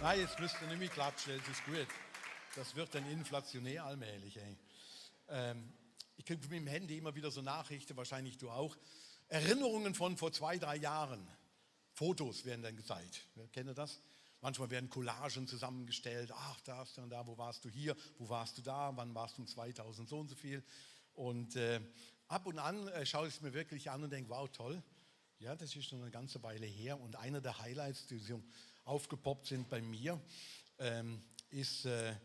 Nein, jetzt müsst ihr nicht mehr klatschen, das ist gut. Das wird dann inflationär allmählich. Ich kriege mit dem Handy immer wieder so Nachrichten, wahrscheinlich du auch. Erinnerungen von vor 2, 3 Jahren. Fotos werden dann gezeigt. Kennt ihr das? Manchmal werden Collagen zusammengestellt. Ach, da ist dann da, wo warst du hier, wo warst du da, wann warst du um 2000 so und so viel. Und ab und an schaue ich es mir wirklich an und denke, wow, toll. Ja, das ist schon eine ganze Weile her. Und einer der Highlights, die so aufgepoppt sind bei mir, ist ein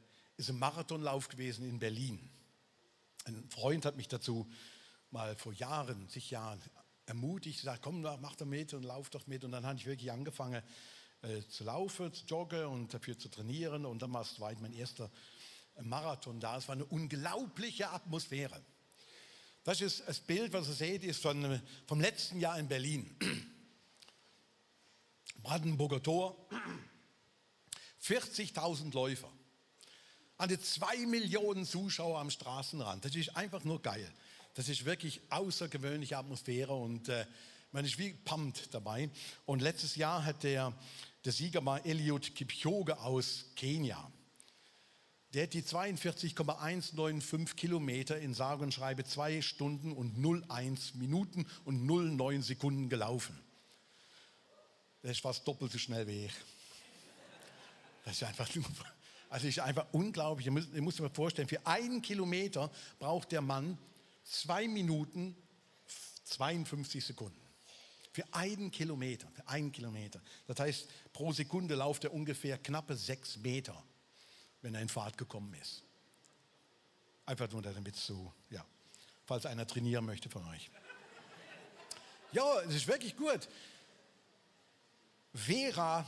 Marathonlauf gewesen in Berlin. Ein Freund hat mich dazu mal vor Jahren, zig Jahren ermutigt, gesagt, komm, mach doch mit und lauf doch mit. Und dann habe ich wirklich angefangen zu laufen, zu joggen und dafür zu trainieren. Und dann war es mein erster Marathon da. Es war eine unglaubliche Atmosphäre. Das ist das Bild, was ihr seht, ist vom letzten Jahr in Berlin. Brandenburger Tor, 40.000 Läufer, an die 2 Millionen Zuschauer am Straßenrand. Das ist einfach nur geil. Das ist wirklich außergewöhnliche Atmosphäre und man ist wie pumped dabei. Und letztes Jahr hat der Sieger war Eliud Kipchoge aus Kenia. Der hat die 42,195 Kilometer in sage und schreibe 2 Stunden und 01 Minuten und 09 Sekunden gelaufen. Das ist fast doppelt so schnell wie ich. Das ist einfach nur, also ist einfach unglaublich. Ich muss mir vorstellen, für 1 Kilometer braucht der Mann 2 Minuten 52 Sekunden. Für 1 Kilometer, für 1 Kilometer. Das heißt, pro Sekunde lauft er ungefähr knappe 6 Meter, wenn er in Fahrt gekommen ist. Einfach nur damit so, ja, falls einer trainieren möchte von euch. Ja, es ist wirklich gut. Vera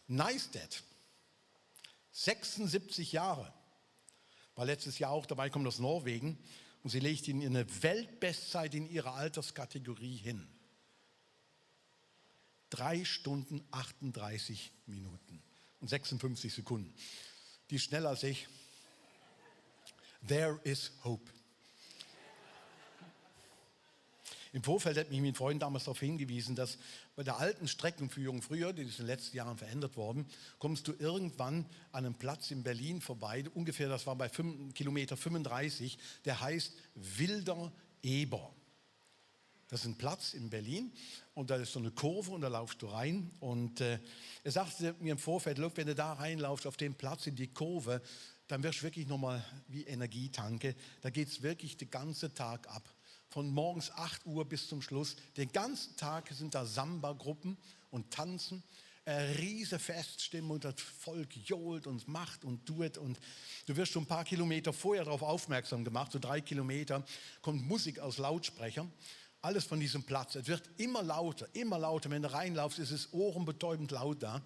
Neistat, 76 Jahre, war letztes Jahr auch dabei, kommt aus Norwegen und sie legt ihn in eine Weltbestzeit in ihrer Alterskategorie hin. 3 Stunden 38 Minuten und 56 Sekunden. Die ist schneller als ich. There is hope. Im Vorfeld hat mich mein Freund damals darauf hingewiesen, dass bei der alten Streckenführung früher, die ist in den letzten Jahren verändert worden, kommst du irgendwann an einem Platz in Berlin vorbei, ungefähr, das war bei Kilometer 35, der heißt Wilder Eber. Das ist ein Platz in Berlin und da ist so eine Kurve und da laufst du rein. Und er sagte mir im Vorfeld, wenn du da reinlaufst auf den Platz in die Kurve, dann wirst du wirklich nochmal wie Energietanke. Da geht es wirklich den ganzen Tag ab. Von morgens 8 Uhr bis zum Schluss. Den ganzen Tag sind da Samba-Gruppen und tanzen. Riese Feststimmung, das Volk johlt und macht und tut. Und du wirst schon ein paar Kilometer vorher darauf aufmerksam gemacht, so 3 Kilometer, kommt Musik aus Lautsprechern. Alles von diesem Platz. Es wird immer lauter, immer lauter. Wenn du reinlaufst, ist es ohrenbetäubend laut da.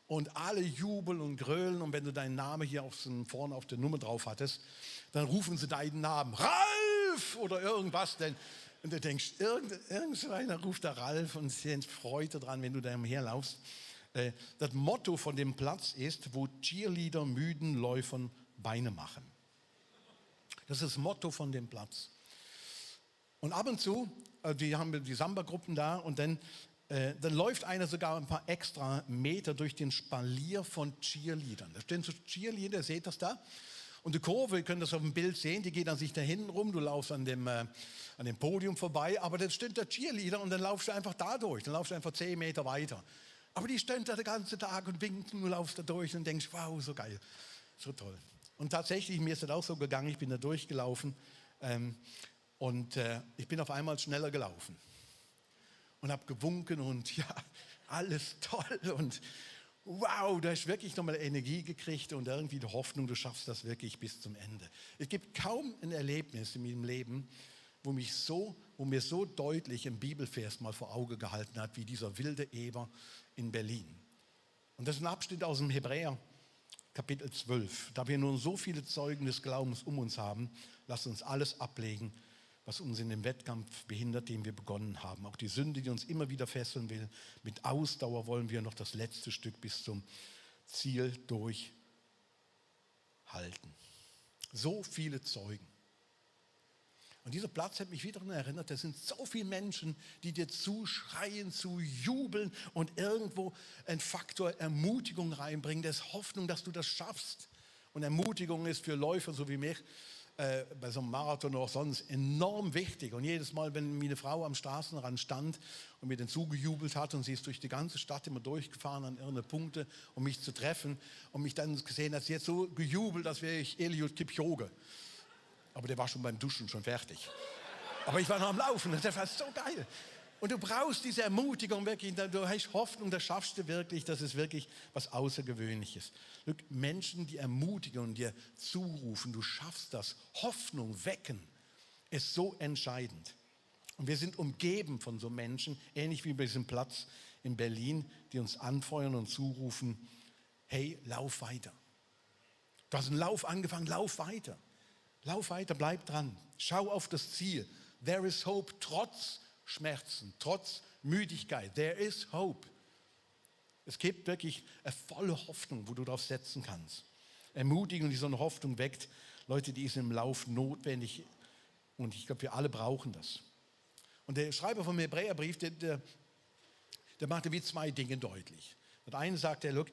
Und alle jubeln und grölen. Und wenn du deinen Namen hier vorne auf der Nummer drauf hattest, dann rufen sie deinen Namen. Ralf! Oder irgendwas. Und du denkst, irgendeiner ruft da Ralf und sie haben Freude dran, wenn du da umherlaufst. Das Motto von dem Platz ist, wo Cheerleader müden Läufern Beine machen. Das ist das Motto von dem Platz. Und ab und zu, die haben die Samba-Gruppen da und dann läuft einer sogar ein paar extra Meter durch den Spalier von Cheerleadern. Da stehen so Cheerleader, seht das da? Und die Kurve, ihr könnt das auf dem Bild sehen, die geht an sich da hinten rum, du laufst an dem Podium vorbei, aber dann steht der Cheerleader und dann laufst du einfach da durch, dann laufst du einfach 10 Meter weiter. Aber die stehen da den ganzen Tag und winken, du laufst da durch und denkst, wow, so geil, so toll. Und tatsächlich, mir ist das auch so gegangen, ich bin da durchgelaufen und ich bin auf einmal schneller gelaufen und habe gewunken und ja, alles toll und wow, da hast du wirklich nochmal Energie gekriegt und irgendwie die Hoffnung, du schaffst das wirklich bis zum Ende. Es gibt kaum ein Erlebnis in meinem Leben, wo mir so deutlich ein Bibelvers mal vor Auge gehalten hat, wie dieser wilde Eber in Berlin. Und das ist ein Abschnitt aus dem Hebräer, Kapitel 12. Da wir nun so viele Zeugen des Glaubens um uns haben, lasst uns alles ablegen, was uns in dem Wettkampf behindert, den wir begonnen haben. Auch die Sünde, die uns immer wieder fesseln will. Mit Ausdauer wollen wir noch das letzte Stück bis zum Ziel durchhalten. So viele Zeugen. Und dieser Platz hat mich wieder daran erinnert, da sind so viele Menschen, die dir zuschreien, zu jubeln und irgendwo einen Faktor Ermutigung reinbringen. Das ist Hoffnung, dass du das schaffst. Und Ermutigung ist für Läufer so wie mich bei so einem Marathon oder auch sonst enorm wichtig. Und jedes Mal, wenn meine Frau am Straßenrand stand und mir den zugejubelt hat und sie ist durch die ganze Stadt immer durchgefahren an irgendeine Punkte, um mich zu treffen und mich dann gesehen hat, sie hat so gejubelt, als wäre ich Eliud Kipchoge. Aber der war schon beim Duschen schon fertig. Aber ich war noch am Laufen und das war so geil. Und du brauchst diese Ermutigung wirklich, du hast Hoffnung, das schaffst du wirklich, das ist wirklich was Außergewöhnliches. Menschen, die ermutigen und dir zurufen, du schaffst das, Hoffnung wecken, ist so entscheidend. Und wir sind umgeben von so Menschen, ähnlich wie bei diesem Platz in Berlin, die uns anfeuern und zurufen, hey, lauf weiter. Du hast einen Lauf angefangen, lauf weiter. Lauf weiter, bleib dran. Schau auf das Ziel. There is hope, trotz Schmerzen, trotz Müdigkeit. There is hope. Es gibt wirklich eine volle Hoffnung, wo du darauf setzen kannst. Ermutigung, die so eine Hoffnung weckt. Leute, die ist im Lauf notwendig. Und ich glaube, wir alle brauchen das. Und der Schreiber vom Hebräerbrief, der machte wie zwei Dinge deutlich. Das eine sagt er, look,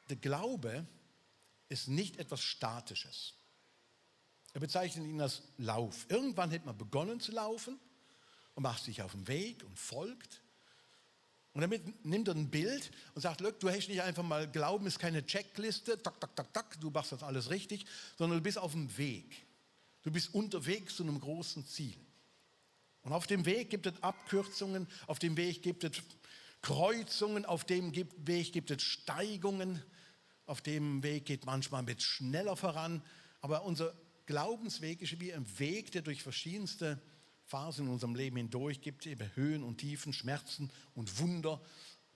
der Glaube ist nicht etwas Statisches. Er bezeichnet ihn als Lauf. Irgendwann hat man begonnen zu laufen und macht sich auf den Weg und folgt. Und damit nimmt er ein Bild und sagt, look, du hast nicht einfach mal, Glauben ist keine Checkliste, tak, tak, tak, tak, du machst das alles richtig, sondern du bist auf dem Weg. Du bist unterwegs zu einem großen Ziel. Und auf dem Weg gibt es Abkürzungen, auf dem Weg gibt es Kreuzungen, auf dem Weg gibt es Steigungen, auf dem Weg geht manchmal mit schneller voran, aber unser Glaubensweg ist wie ein Weg, der durch verschiedenste Phasen in unserem Leben hindurch gibt, eben Höhen und Tiefen, Schmerzen und Wunder.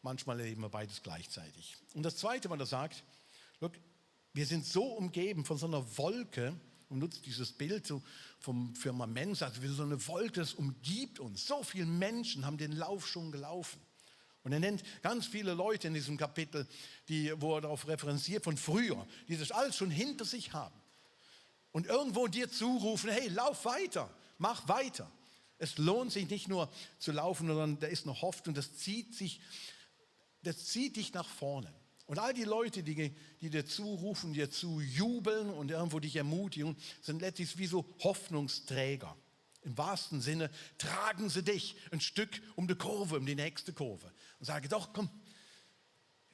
Manchmal erleben wir beides gleichzeitig. Und das Zweite, was er sagt, look, wir sind so umgeben von so einer Wolke, und nutzt dieses Bild so vom Firmament, also wie so eine Wolke, das umgibt uns. So viele Menschen haben den Lauf schon gelaufen. Und er nennt ganz viele Leute in diesem Kapitel, wo er darauf referenziert, von früher, die das alles schon hinter sich haben. Und irgendwo dir zurufen, hey, lauf weiter, mach weiter. Es lohnt sich nicht nur zu laufen, sondern da ist eine Hoffnung, das zieht dich nach vorne. Und all die Leute, die dir zurufen, dir zujubeln und irgendwo dich ermutigen, sind letztlich wie so Hoffnungsträger. Im wahrsten Sinne tragen sie dich ein Stück um die Kurve, um die nächste Kurve. Und sagen, doch, komm,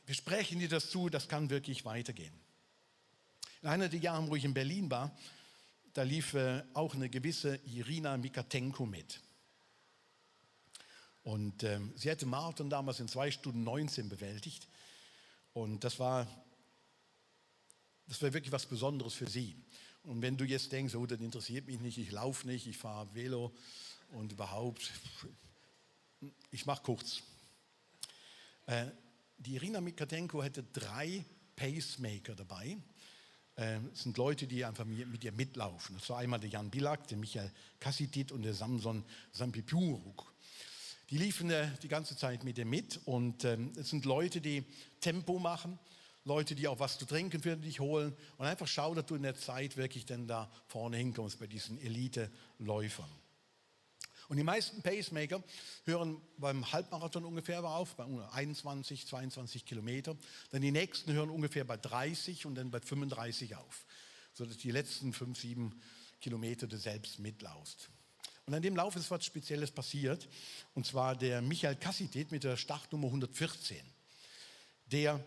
wir sprechen dir das zu, das kann wirklich weitergehen. In einer der Jahren, wo ich in Berlin war, da lief auch eine gewisse Irina Mikatenko mit. Und sie hatte Marathon damals in 2 Stunden 19 bewältigt. Und das war wirklich was Besonderes für sie. Und wenn du jetzt denkst, oh, das interessiert mich nicht, ich laufe nicht, ich fahre Velo und überhaupt, ich mache kurz. Die Irina Mikatenko hatte 3 Pacemaker dabei. Das sind Leute, die einfach mit ihr mitlaufen. Das war einmal der Jan Bilak, der Michael Kassitit und der Samson Sampipuruk. Die liefen die ganze Zeit mit ihr mit und es sind Leute, die Tempo machen, Leute, die auch was zu trinken für dich holen und einfach schauen, dass du in der Zeit wirklich dann da vorne hinkommst bei diesen Elite-Läufern. Und die meisten Pacemaker hören beim Halbmarathon ungefähr auf, bei 21, 22 Kilometer. Dann die nächsten hören ungefähr bei 30 und dann bei 35 auf, sodass die letzten 5, 7 Kilometer du selbst mitlaufst. Und an dem Lauf ist was Spezielles passiert, und zwar der Michael Kassitit mit der Startnummer 114. Der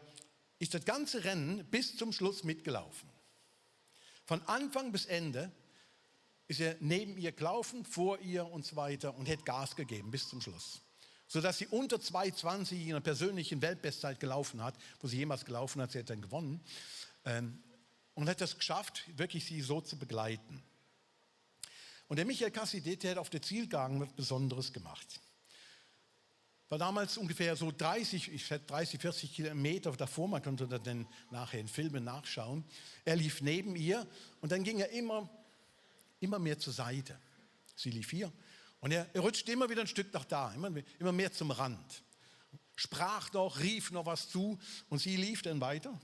ist das ganze Rennen bis zum Schluss mitgelaufen. Von Anfang bis Ende ist er neben ihr gelaufen, vor ihr und so weiter und hat Gas gegeben bis zum Schluss. Sodass sie unter 2,20 in einer persönlichen Weltbestzeit gelaufen hat, wo sie jemals gelaufen hat, sie hat dann gewonnen. Und hat das geschafft, wirklich sie so zu begleiten. Und der Michael Kassitit, der hat auf der Zielgeraden was Besonderes gemacht. War damals ungefähr so 30, 40 Kilometer davor, man konnte das dann nachher in Filmen nachschauen. Er lief neben ihr und dann ging er immer mehr zur Seite. Sie lief hier und er rutschte immer wieder ein Stück nach da, immer mehr zum Rand. Sprach noch, rief noch was zu und sie lief dann weiter.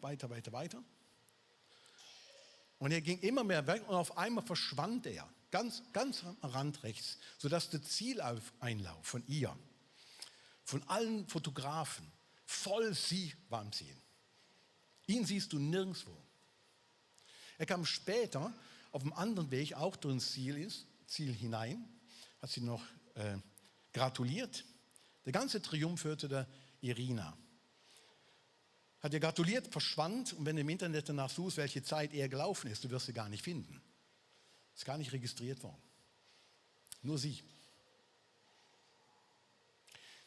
Und er ging immer mehr weg und auf einmal verschwand er. ganz am Rand rechts, sodass der Zieleinlauf von ihr, von allen Fotografen, voll sie war am Ziel. Ihn siehst du nirgendwo. Er kam später auf einem anderen Weg auch durch ins Ziel hinein, hat sie noch gratuliert. Der ganze Triumph hörte der Irina. Hat ihr gratuliert, verschwand, und wenn du im Internet danach suchst, welche Zeit er gelaufen ist, du wirst sie gar nicht finden. Ist gar nicht registriert worden. Nur sie.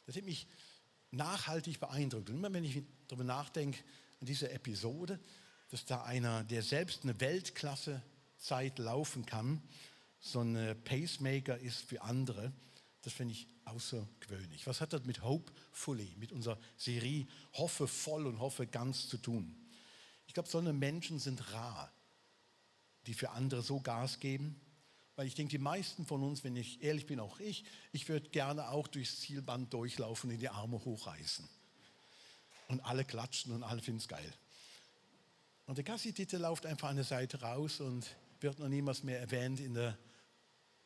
Das hat mich nachhaltig beeindruckt. Und immer wenn ich darüber nachdenke, an diese Episode, dass da einer, der selbst eine Weltklasse-Zeit laufen kann, so ein Pacemaker ist für andere, das finde ich außergewöhnlich. Was hat das mit Hopefully, mit unserer Serie Hoffe voll und Hoffe ganz zu tun? Ich glaube, solche Menschen sind rar, die für andere so Gas geben. Weil ich denke, die meisten von uns, wenn ich ehrlich bin, auch ich würde gerne auch durchs Zielband durchlaufen und die Arme hochreißen. Und alle klatschen und alle finden es geil. Und der Kassi-Titel läuft einfach an der Seite raus und wird noch niemals mehr erwähnt in der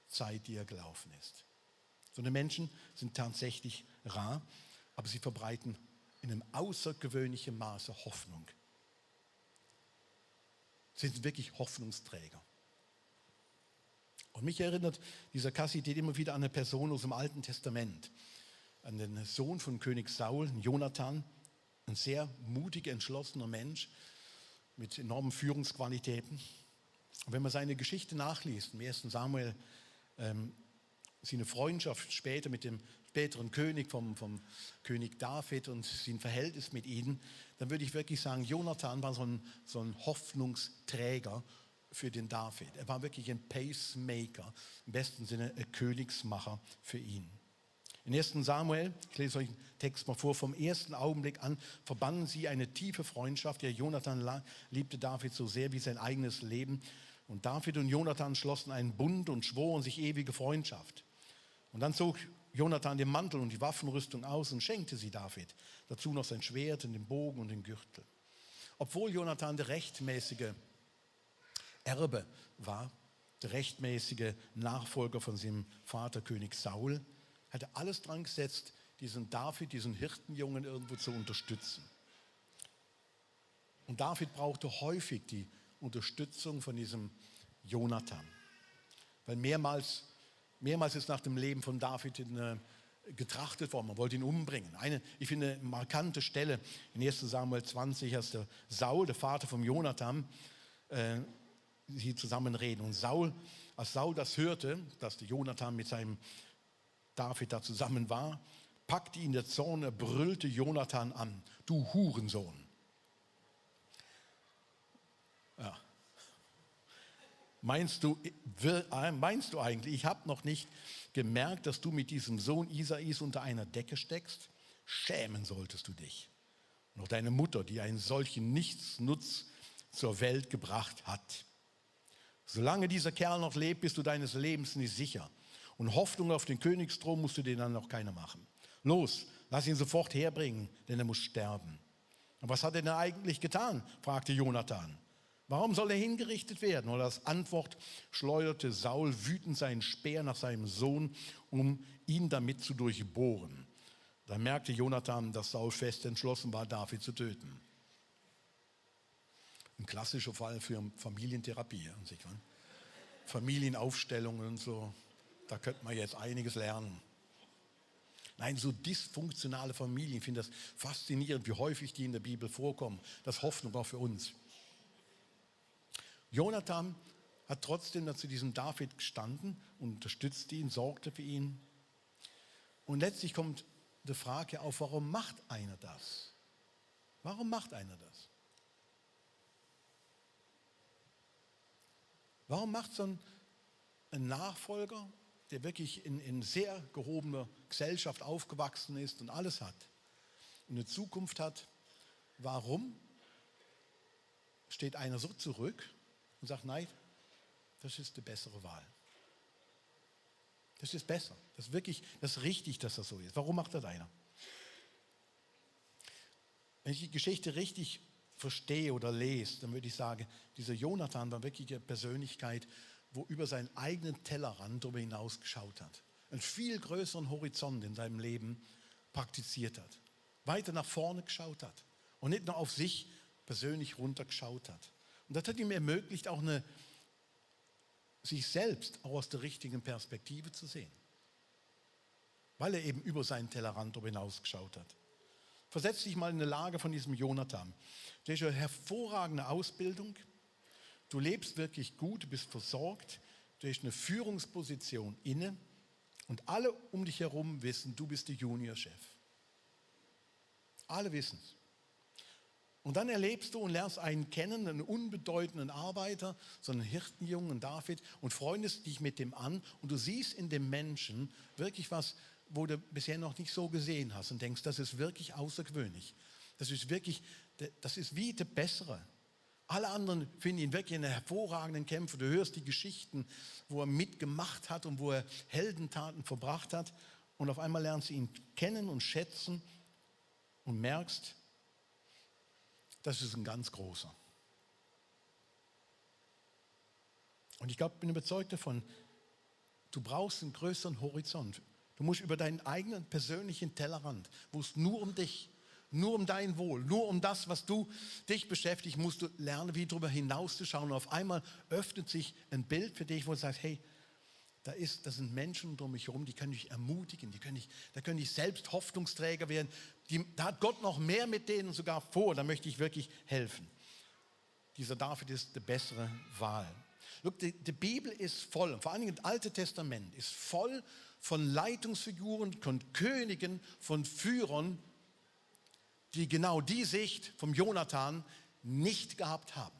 Zeit, die er gelaufen ist. So eine Menschen sind tatsächlich rar, aber sie verbreiten in einem außergewöhnlichen Maße Hoffnung. Sie sind wirklich Hoffnungsträger. Und mich erinnert dieser Kassi-Titel immer wieder an eine Person aus dem Alten Testament, an den Sohn von König Saul, Jonathan, ein sehr mutiger, entschlossener Mensch mit enormen Führungsqualitäten. Und wenn man seine Geschichte nachliest, im 1. Samuel, seine Freundschaft später mit dem späteren König, vom König David und sein Verhältnis mit ihm, dann würde ich wirklich sagen, Jonathan war so ein Hoffnungsträger für den David. Er war wirklich ein Pacemaker, im besten Sinne ein Königsmacher für ihn. In 1. Samuel, ich lese euch den Text mal vor, vom ersten Augenblick an verbanden sie eine tiefe Freundschaft. Ja, Jonathan liebte David so sehr wie sein eigenes Leben. Und David und Jonathan schlossen einen Bund und schworen sich ewige Freundschaft. Und dann zog Jonathan den Mantel und die Waffenrüstung aus und schenkte sie David. Dazu noch sein Schwert und den Bogen und den Gürtel. Obwohl Jonathan der rechtmäßige Erbe war, der rechtmäßige Nachfolger von seinem Vater König Saul, hat er alles dran gesetzt, diesen David, diesen Hirtenjungen irgendwo zu unterstützen. Und David brauchte häufig die Unterstützung von diesem Jonathan. Weil mehrmals ist nach dem Leben von David getrachtet worden, man wollte ihn umbringen. Ich finde, eine markante Stelle in 1. Samuel 20, als der Saul, der Vater von Jonathan, sie zusammen reden. Und als Saul das hörte, dass der Jonathan mit seinem David da zusammen war, packte ihn der Zorn, er brüllte Jonathan an: Du Hurensohn. Ja. Meinst du eigentlich, ich habe noch nicht gemerkt, dass du mit diesem Sohn Isais unter einer Decke steckst? Schämen solltest du dich. Und auch deine Mutter, die einen solchen Nichtsnutz zur Welt gebracht hat. Solange dieser Kerl noch lebt, bist du deines Lebens nicht sicher. Und Hoffnung auf den Königsthron musst du dir dann noch keine machen. Los, lass ihn sofort herbringen, denn er muss sterben. Und was hat er denn eigentlich getan? Fragte Jonathan. Warum soll er hingerichtet werden? Und als Antwort schleuderte Saul wütend seinen Speer nach seinem Sohn, um ihn damit zu durchbohren. Da merkte Jonathan, dass Saul fest entschlossen war, David zu töten. Ein klassischer Fall für Familientherapie. Familienaufstellungen und so. Da könnte man jetzt einiges lernen. Nein, so dysfunktionale Familien, ich finde das faszinierend, wie häufig die in der Bibel vorkommen. Das ist Hoffnung auch für uns. Jonathan hat trotzdem zu diesem David gestanden, unterstützte ihn, sorgte für ihn. Und letztlich kommt die Frage auf, warum macht einer das? Warum macht einer das? Warum macht so ein Nachfolger, der wirklich in sehr gehobener Gesellschaft aufgewachsen ist und alles hat und eine Zukunft hat, warum steht einer so zurück und sagt, nein, das ist die bessere Wahl. Das ist besser. Das ist richtig, dass das so ist. Warum macht das einer? Wenn ich die Geschichte richtig verstehe oder lese, dann würde ich sagen, dieser Jonathan war wirklich eine Persönlichkeit, wo über seinen eigenen Tellerrand darüber hinaus geschaut hat. Einen viel größeren Horizont in seinem Leben praktiziert hat. Weiter nach vorne geschaut hat und nicht nur auf sich persönlich runtergeschaut hat. Und das hat ihm ermöglicht, auch sich selbst auch aus der richtigen Perspektive zu sehen. Weil er eben über seinen Tellerrand darüber hinaus geschaut hat. Versetz dich mal in die Lage von diesem Jonathan. Der hat eine hervorragende Ausbildung. Du lebst wirklich gut, du bist versorgt. Du hast eine Führungsposition inne. Und alle um dich herum wissen, du bist der Juniorchef. Alle wissen es. Und dann erlebst du und lernst einen kennen, einen unbedeutenden Arbeiter, so einen Hirtenjungen, David, und freundest dich mit dem an. Und du siehst in dem Menschen wirklich was, wo du bisher noch nicht so gesehen hast und denkst, das ist wirklich außergewöhnlich. Das ist wie der Bessere. Alle anderen finden ihn wirklich einen hervorragenden Kämpfer. Du hörst die Geschichten, wo er mitgemacht hat und wo er Heldentaten verbracht hat. Und auf einmal lernst du ihn kennen und schätzen und merkst, das ist ein ganz großer. Und ich bin überzeugt davon, du brauchst einen größeren Horizont. Du musst über deinen eigenen persönlichen Tellerrand, wo es nur um dich, nur um dein Wohl, nur um das, was dich beschäftigt, musst du lernen, wie darüber hinauszuschauen. Und auf einmal öffnet sich ein Bild für dich, wo du sagst, hey, das sind Menschen um mich herum, die können dich ermutigen, da können ich selbst Hoffnungsträger werden. Da hat Gott noch mehr mit denen sogar vor, da möchte ich wirklich helfen. Dieser David ist die bessere Wahl. Look, die Bibel ist voll, vor allem das Alte Testament ist voll von Leitungsfiguren, von Königen, von Führern, die genau die Sicht vom Jonathan nicht gehabt haben.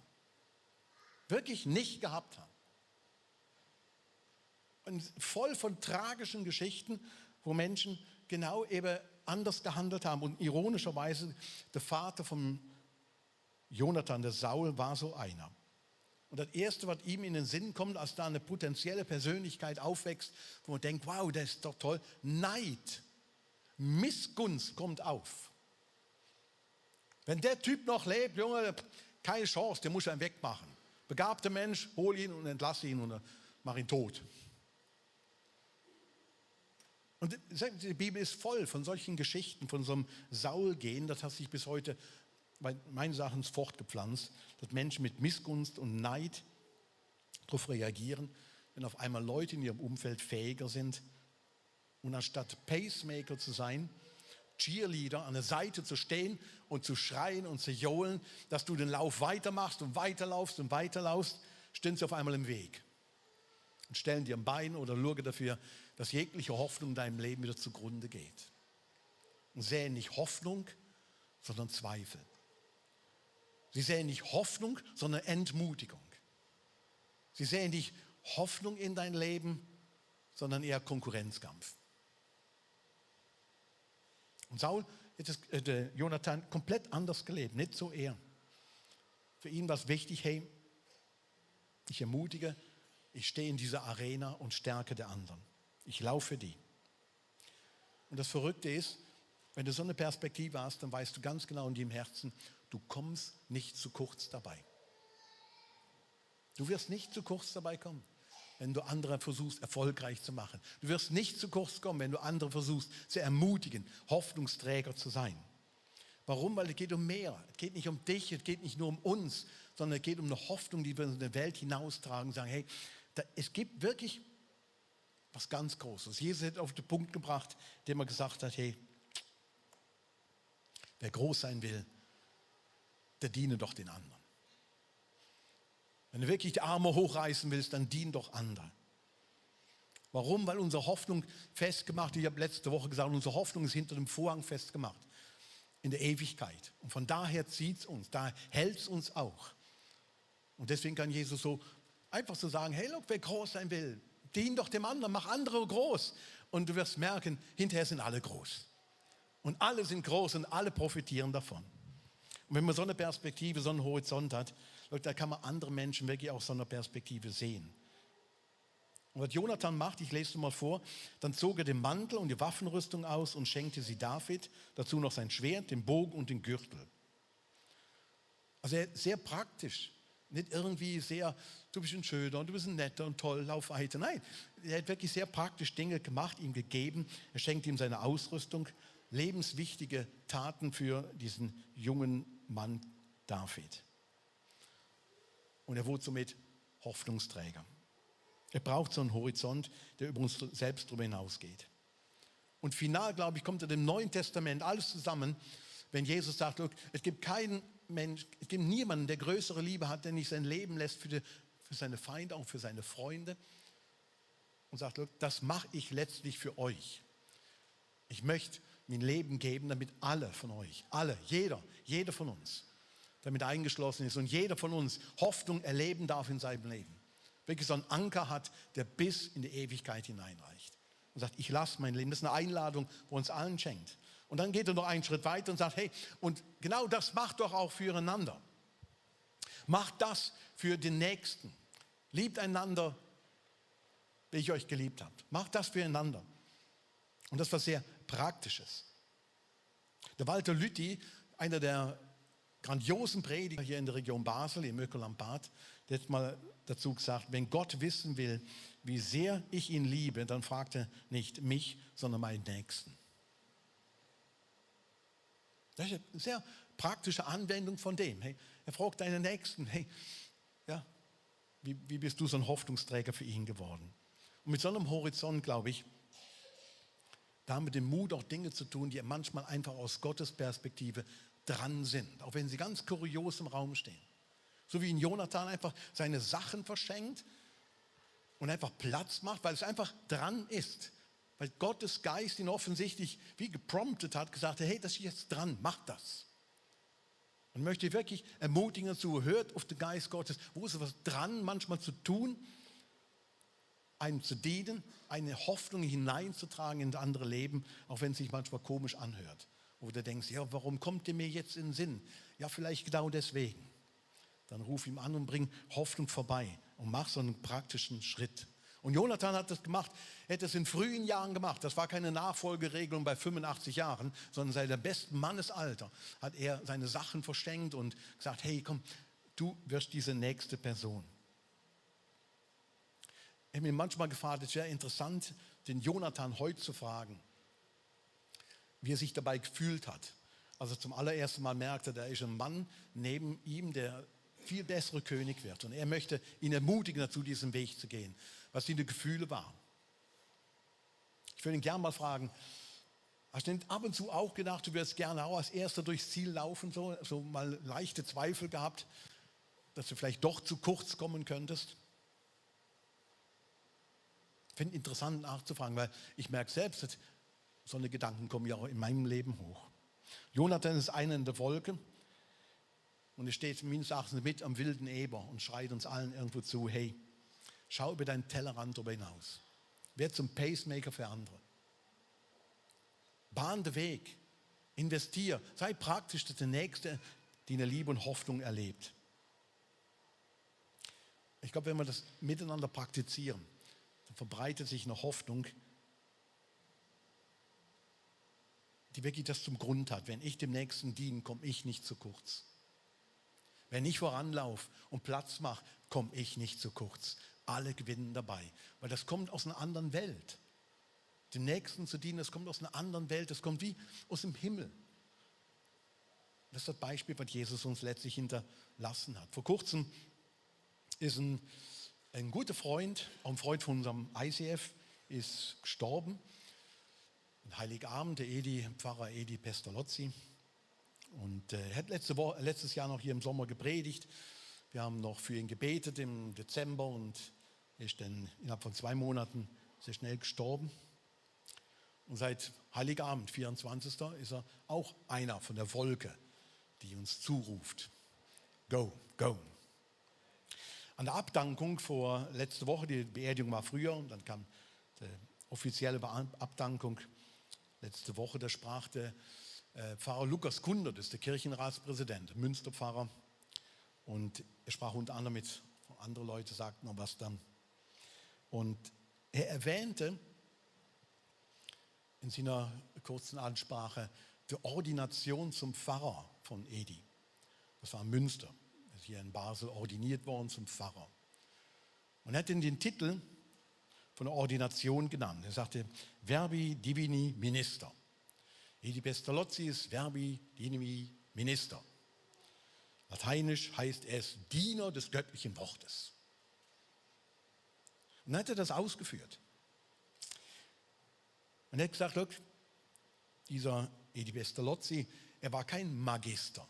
Wirklich nicht gehabt haben. Und voll von tragischen Geschichten, wo Menschen genau eben anders gehandelt haben. Und ironischerweise, der Vater von Jonathan, der Saul, war so einer. Und das Erste, was ihm in den Sinn kommt, als da eine potenzielle Persönlichkeit aufwächst, wo man denkt, wow, das ist doch toll, Neid, Missgunst kommt auf. Wenn der Typ noch lebt, Junge, keine Chance, der muss einen wegmachen. Begabter Mensch, hol ihn und entlasse ihn und mach ihn tot. Und die Bibel ist voll von solchen Geschichten, von so einem Saul-Gehen, das hat sich bis heute bei meinen Sachen fortgepflanzt, dass Menschen mit Missgunst und Neid darauf reagieren, wenn auf einmal Leute in ihrem Umfeld fähiger sind. Und anstatt Pacemaker zu sein, Cheerleader an der Seite zu stehen und zu schreien und zu johlen, dass du den Lauf weitermachst und weiterlaufst und weiterlaufst, stehen sie auf einmal im Weg und stellen dir ein Bein oder Lurge dafür, dass jegliche Hoffnung in deinem Leben wieder zugrunde geht. Und säen nicht Hoffnung, sondern Zweifel. Sie säen nicht Hoffnung, sondern Entmutigung. Sie säen nicht Hoffnung in dein Leben, sondern eher Konkurrenzkampf. Und Saul hat der Jonathan komplett anders gelebt, nicht so er. Für ihn war es wichtig, hey, ich ermutige, ich stehe in dieser Arena und stärke der anderen. Ich laufe für die. Und das Verrückte ist, wenn du so eine Perspektive hast, dann weißt du ganz genau in deinem Herzen, du kommst nicht zu kurz dabei. Du wirst nicht zu kurz dabei kommen, wenn du andere versuchst, erfolgreich zu machen. Du wirst nicht zu kurz kommen, wenn du andere versuchst, zu ermutigen, Hoffnungsträger zu sein. Warum? Weil es geht um mehr. Es geht nicht um dich, es geht nicht nur um uns, sondern es geht um eine Hoffnung, die wir in der Welt hinaustragen und sagen, hey, es gibt wirklich was ganz Großes. Jesus hat auf den Punkt gebracht, indem er gesagt hat, hey, wer groß sein will, der diene doch den anderen. Wenn du wirklich die Arme hochreißen willst, dann dien doch anderen. Warum? Weil unsere Hoffnung festgemacht, ich habe letzte Woche gesagt, unsere Hoffnung ist hinter dem Vorhang festgemacht. In der Ewigkeit. Und von daher zieht es uns, da hält es uns auch. Und deswegen kann Jesus so einfach so sagen, hey, look, wer groß sein will, dien doch dem anderen, mach andere groß. Und du wirst merken, hinterher sind alle groß. Und alle sind groß und alle profitieren davon. Und wenn man so eine Perspektive, so einen Horizont hat, da kann man andere Menschen wirklich aus so einer Perspektive sehen. Und was Jonathan macht, ich lese es mal vor, dann zog er den Mantel und die Waffenrüstung aus und schenkte sie David, dazu noch sein Schwert, den Bogen und den Gürtel. Also sehr praktisch. Nicht irgendwie sehr, du bist ein schöner, du bist ein netter und toll, lauf weiter. Nein, er hat wirklich sehr praktisch Dinge gemacht, ihm gegeben. Er schenkt ihm seine Ausrüstung, lebenswichtige Taten für diesen jungen Mann David. Und er wurde somit Hoffnungsträger. Er braucht so einen Horizont, der über uns selbst darüber hinausgeht. Und final, glaube ich, kommt in dem Neuen Testament alles zusammen, wenn Jesus sagt, look, es gibt keinen Mensch, es gibt niemanden, der größere Liebe hat, der nicht sein Leben lässt für seine Feinde, auch für seine Freunde. Und sagt, look, das mache ich letztlich für euch. Ich möchte mein Leben geben, damit alle von euch, alle, jeder von uns, damit eingeschlossen ist und jeder von uns Hoffnung erleben darf in seinem Leben. Wirklich so einen Anker hat, der bis in die Ewigkeit hineinreicht. Und sagt, ich lasse mein Leben. Das ist eine Einladung, wo uns allen schenkt. Und dann geht er noch einen Schritt weiter und sagt, hey, und genau das macht doch auch füreinander. Macht das für den Nächsten. Liebt einander, wie ich euch geliebt habe. Macht das füreinander. Und das war sehr Praktisches. Der Walter Lüthi, einer der grandiosen Prediger hier in der Region Basel, im Ökoland-Bad, der hat mal dazu gesagt, wenn Gott wissen will, wie sehr ich ihn liebe, dann fragt er nicht mich, sondern meinen Nächsten. Das ist eine sehr praktische Anwendung von dem. Hey, er fragt deinen Nächsten, hey, ja, wie bist du so ein Hoffnungsträger für ihn geworden? Und mit so einem Horizont, glaube ich, da haben wir den Mut, auch Dinge zu tun, die manchmal einfach aus Gottes Perspektive dran sind, auch wenn sie ganz kurios im Raum stehen. So wie in Jonathan einfach seine Sachen verschenkt und einfach Platz macht, weil es einfach dran ist. Weil Gottes Geist ihn offensichtlich wie gepromptet hat, gesagt hat, hey, das ist jetzt dran, mach das. Und ich möchte wirklich ermutigen dazu, hört auf den Geist Gottes, wo ist was dran, manchmal zu tun, einem zu dienen, eine Hoffnung hineinzutragen in das andere Leben, auch wenn es sich manchmal komisch anhört. Wo du denkst, ja, warum kommt der mir jetzt in den Sinn? Ja, vielleicht genau deswegen. Dann ruf ihm an und bring Hoffnung vorbei und mach so einen praktischen Schritt. Und Jonathan hat das gemacht, er hat es in frühen Jahren gemacht. Das war keine Nachfolgeregelung bei 85 Jahren, sondern seit dem besten Mannesalter hat er seine Sachen verschenkt und gesagt, hey, komm, du wirst diese nächste Person. Ich habe mir manchmal gefragt, es wäre interessant, den Jonathan heute zu fragen, wie er sich dabei gefühlt hat. Also zum allerersten Mal merkte, da ist ein Mann neben ihm, der viel bessere König wird. Und er möchte ihn ermutigen, dazu diesen Weg zu gehen, was seine Gefühle waren. Ich würde ihn gerne mal fragen, hast du denn ab und zu auch gedacht, du würdest gerne auch als Erster durchs Ziel laufen, so mal leichte Zweifel gehabt, dass du vielleicht doch zu kurz kommen könntest? Ich finde es interessant nachzufragen, weil ich merke selbst, dass so eine Gedanken kommen ja auch in meinem Leben hoch. Jonathan ist einer in der Wolke und er steht meines Erachtens mit am wilden Eber und schreit uns allen irgendwo zu, hey, schau über deinen Tellerrand darüber hinaus. Werd zum Pacemaker für andere. Bahn den Weg. Investier. Sei praktisch, dass der Nächste deine Liebe und Hoffnung erlebt. Ich glaube, wenn wir das miteinander praktizieren, dann verbreitet sich eine Hoffnung, die wirklich das zum Grund hat. Wenn ich dem Nächsten diene, komme ich nicht zu kurz. Wenn ich voranlaufe und Platz mache, komme ich nicht zu kurz. Alle gewinnen dabei, weil das kommt aus einer anderen Welt. Dem Nächsten zu dienen, das kommt aus einer anderen Welt, das kommt wie aus dem Himmel. Das ist das Beispiel, was Jesus uns letztlich hinterlassen hat. Vor kurzem ist ein guter Freund, auch ein Freund von unserem ICF, ist gestorben. Ein Heiligabend, der Pfarrer Edi Pestalozzi. Und er hat letztes Jahr noch hier im Sommer gepredigt. Wir haben noch für ihn gebetet im Dezember und er ist dann innerhalb von 2 Monaten sehr schnell gestorben. Und seit Heiligabend, 24. ist er auch einer von der Wolke, die uns zuruft. Go, go. An der Abdankung vor letzte Woche, die Beerdigung war früher und dann kam die offizielle Abdankung letzte Woche, da sprach der Pfarrer Lukas Kunder, das ist der Kirchenratspräsident, Münsterpfarrer. Und er sprach unter anderem mit, andere Leute sagten noch was dann. Und er erwähnte in seiner kurzen Ansprache die Ordination zum Pfarrer von Edi. Das war in Münster. hier in Basel ordiniert worden zum Pfarrer. Und er hat den Titel von der Ordination genannt. Er sagte, Verbi Divini Minister. Edi Pestalozzi ist Verbi Divini Minister. Lateinisch heißt es Diener des göttlichen Wortes. Und dann hat er das ausgeführt. Und er hat gesagt, look, dieser Edi Pestalozzi, er war kein Magister,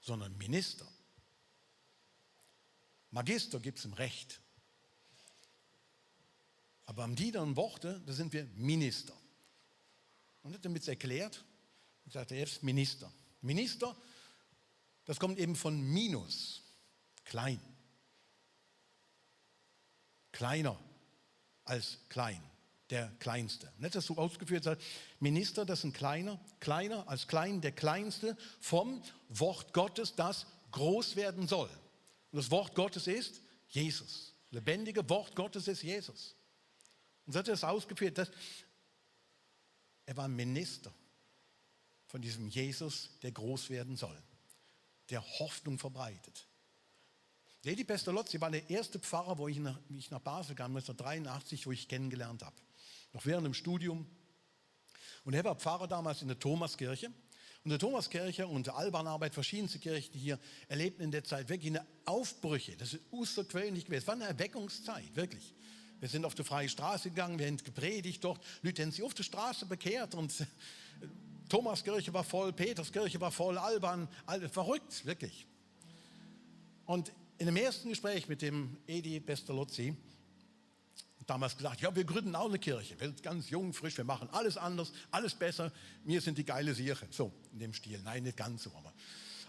sondern Minister. Magister gibt es im Recht. Aber am Diener und Worte, da sind wir Minister. Und er hat damit erklärt, er sagte, er ist Minister. Minister, das kommt eben von Minus, klein. Kleiner als klein, der Kleinste. Und er hat das so ausgeführt, sagt, Minister, das ist ein kleiner als klein, der Kleinste vom Wort Gottes, das groß werden soll. Und das Wort Gottes ist Jesus. Das lebendige Wort Gottes ist Jesus. Und so hat er das ausgeführt, dass er war ein Minister von diesem Jesus, der groß werden soll, der Hoffnung verbreitet. Der Edi Pestalozzi war der erste Pfarrer, wie ich nach Basel kam, 1983, wo ich kennengelernt habe. Noch während dem Studium. Und er war Pfarrer damals in der Thomaskirche. Und der Thomaskirche und der Albanarbeit, verschiedenste Kirchen hier, erlebten in der Zeit wirklich eine Aufbrüche. Das ist außergewöhnlich gewesen. Es war eine Erweckungszeit, wirklich. Wir sind auf die freie Straße gegangen, wir haben gepredigt dort. Leute haben sich auf der Straße bekehrt und Thomaskirche war voll, Peterskirche war voll, Alban, verrückt, wirklich. Und in dem ersten Gespräch mit dem Edi Pestalozzi, damals gesagt, ja, wir gründen auch eine Kirche. Wir sind ganz jung, frisch, wir machen alles anders, alles besser. Wir sind die geile Sieche. So, in dem Stil. Nein, nicht ganz so, aber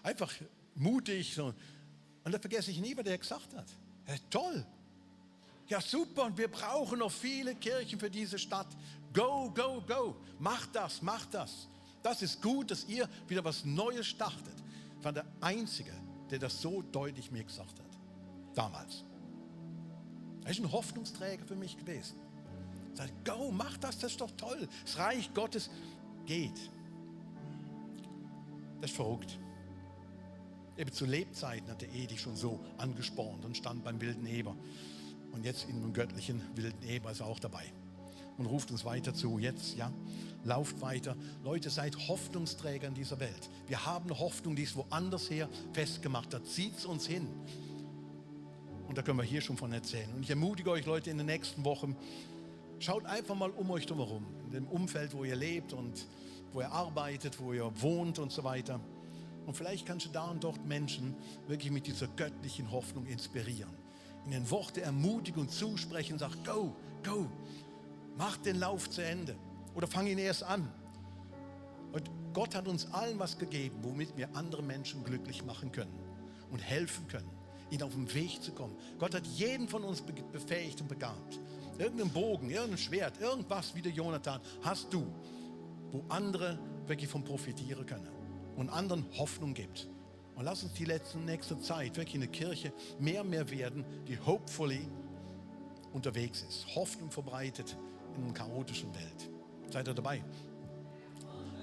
einfach mutig. So. Und da vergesse ich nie, was der gesagt hat. Ja, toll. Ja, super. Und wir brauchen noch viele Kirchen für diese Stadt. Go, go, go. Macht das, macht das. Das ist gut, dass ihr wieder was Neues startet. Ich war der Einzige, der das so deutlich mir gesagt hat. Damals. Er ist ein Hoffnungsträger für mich gewesen. Er sagt, go, mach das, das ist doch toll. Das Reich Gottes geht. Das ist verrückt. Eben zu Lebzeiten hat der Edi schon so angespornt und stand beim Wilden Eber. Und jetzt in dem göttlichen Wilden Eber ist er auch dabei. Und ruft uns weiter zu. Jetzt, ja, lauft weiter. Leute, seid Hoffnungsträger in dieser Welt. Wir haben Hoffnung, die ist woanders her festgemacht. Da zieht es uns hin. Und da können wir hier schon von erzählen. Und ich ermutige euch, Leute, in den nächsten Wochen, schaut einfach mal um euch drumherum. In dem Umfeld, wo ihr lebt und wo ihr arbeitet, wo ihr wohnt und so weiter. Und vielleicht kannst du da und dort Menschen wirklich mit dieser göttlichen Hoffnung inspirieren. Ihnen Worte ermutigen und zusprechen und sagen, go, go, mach den Lauf zu Ende. Oder fang ihn erst an. Und Gott hat uns allen was gegeben, womit wir andere Menschen glücklich machen können und helfen können, ihnen auf den Weg zu kommen. Gott hat jeden von uns befähigt und begabt. Irgendeinen Bogen, irgendein Schwert, irgendwas wie der Jonathan hast du, wo andere wirklich von profitieren können und anderen Hoffnung gibt. Und lass uns die nächste Zeit wirklich in der Kirche mehr und mehr werden, die hopefully unterwegs ist. Hoffnung verbreitet in einer chaotischen Welt. Seid ihr dabei?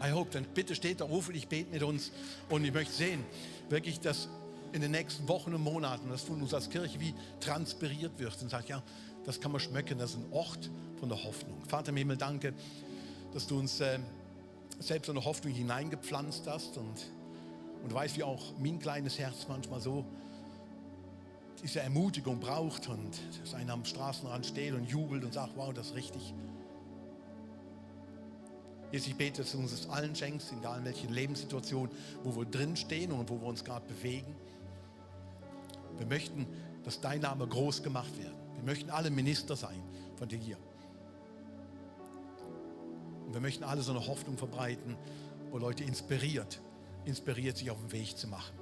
I hope. Dann bitte steht da auf und ich bete mit uns. Und ich möchte sehen, wirklich, dass in den nächsten Wochen und Monaten, das von uns als Kirche wie transpiriert wird und sagt, ja, das kann man schmecken, das ist ein Ort von der Hoffnung. Vater im Himmel, danke, dass du uns selbst eine Hoffnung hineingepflanzt hast und weißt, wie auch mein kleines Herz manchmal so diese Ermutigung braucht und dass einer am Straßenrand steht und jubelt und sagt, wow, das ist richtig. Jesus, ich bete, dass du uns das allen schenkst, egal in welchen Lebenssituationen, wo wir drin stehen und wo wir uns gerade bewegen. Wir möchten, dass dein Name groß gemacht wird. Wir möchten alle Minister sein von dir. Und wir möchten alle so eine Hoffnung verbreiten, wo Leute inspiriert, sich auf den Weg zu machen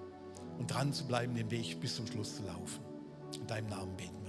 und dran zu bleiben, den Weg bis zum Schluss zu laufen. In deinem Namen beten.